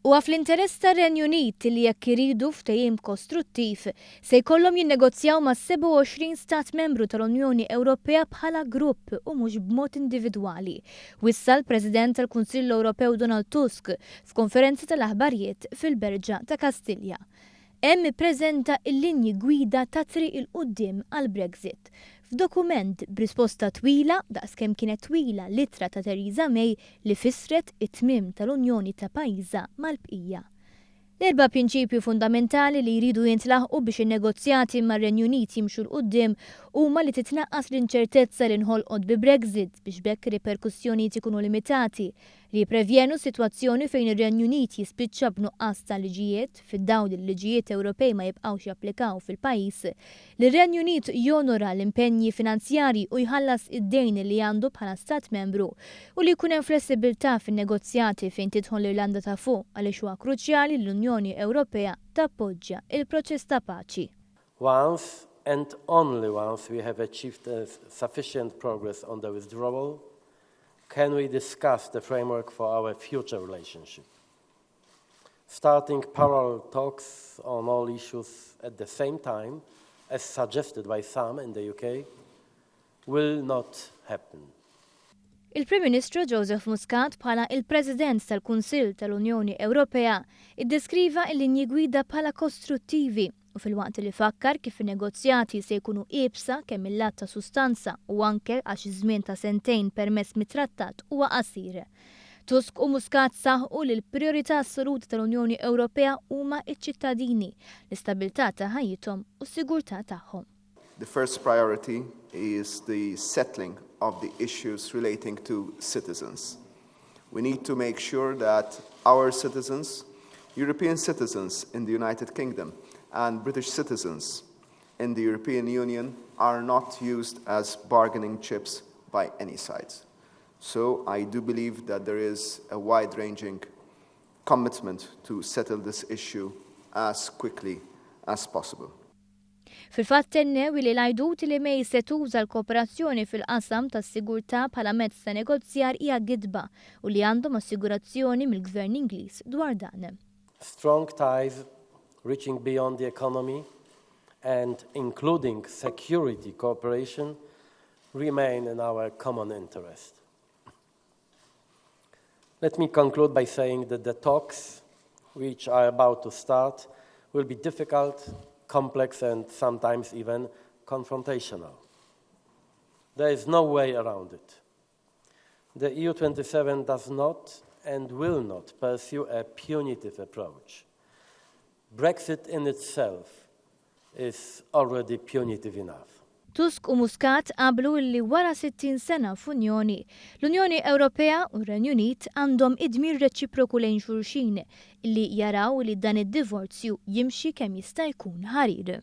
Huwa fl-interess tar-Renju Unit li jekk iridu ftehim kostruttiv, se jkollhom jinnegozjaw mas-27 stat membru tal-Unjoni Ewropea bħala grupp u mhux b'mod individwali, wissa l-President tal-Kunsill Ewropew Donald Tusk f'konferenza tal-aħbarijiet fil-Berġa ta' Kastilja. Hemm ippreżenta l-linji gwida ta' triq 'il quddiem għall-Brexit f'dokument b'risposta twila daqskemm kienet twila l-ittra ta' Theresa May li fissret it-tmiem tal-unjoni ta' pajjiżha mal-bqija. L-erba' prinċipju fundamentali li jridu jintlaħqu biex in-negozjati mar-Renju Unit jimxu 'l quddiem huma li titnaqqas l-inċertezza li nħolqot bi Brexit biex b'hekk ir-riperkussjonijiet ikunu limitati, li jipprevjenu sitwazzjoni fejn ir-Renju Unit jispiċċa b'nuqqas ta' liġijiet, fid-dawl li l-liġijiet Ewropej ma jibqgħux japplikaw fil-pajjiż, li r-Renju Unit jonora l-impenji finanzjarji u jħallas id-dejn li għandu bħala stat membru u li jkun hemm flessibilità fin-negozjati fejn tidħol l-Irlanda ta' Fuq għaliex huwa kruċjali li l-Unjoni Ewropea tappoġġja il-proċess ta' paċi. Once and only once we have achieved sufficient progress on the withdrawal, can we discuss the framework for our future relationship. Starting parallel talks on all issues at the same time, as suggested by some in the UK, will not happen. Il-Prim Ministru Joseph Muscat bħala il-President tal-Kunsill tal-Unjoni Ewropea iddeskriva l-linji gwida bħala kostruttivi u filwaqt li fakkar kif in-negozjati se jkunu iebsa kemm il-lat ta' sustanza u anke għax iż-żmien ta' sentejn permess mit-trattat huwa qasir. Tusk u Muscat saħqu li l-priorità assoluta tal-Unjoni Ewropea huma iċ-ċittadini, l-istabilità ta' ħajjithom u s-sigurtà tagħhom. The first priority is the settling of the issues relating to citizens. We need to make sure that our citizens, European citizens in the United Kingdom and British citizens in the European Union are not used as bargaining chips by any sides. So I do believe that there is a wide-ranging commitment to settle this issue as quickly as possible. Fil-fatt tennew li l-għajdut li May se tuża l-kooperazzjoni fil-qasam tas-sigurtà bħala mezz ta' negozjar hija gidba u li għandhom assigurazzjoni mill-Gvern Ingliż dwar dan. Strong ties reaching beyond the economy and including security cooperation remain in our common interest. Let me conclude by saying that the talks, which are about to start, will be difficult, complex, and sometimes even confrontational. There is no way around it. The EU27 does not and will not pursue a punitive approach. Brexit in itself is already punitive enough. Tusk u Muscat qablu li wara 60 sena f'Unjoni, l-Unjoni Ewropea u r-Renju Unit għandhom id-dmir reċiproku lejn xulxin li jaraw li dan id-divorzju jimxi kemm jista' jkun ħarir.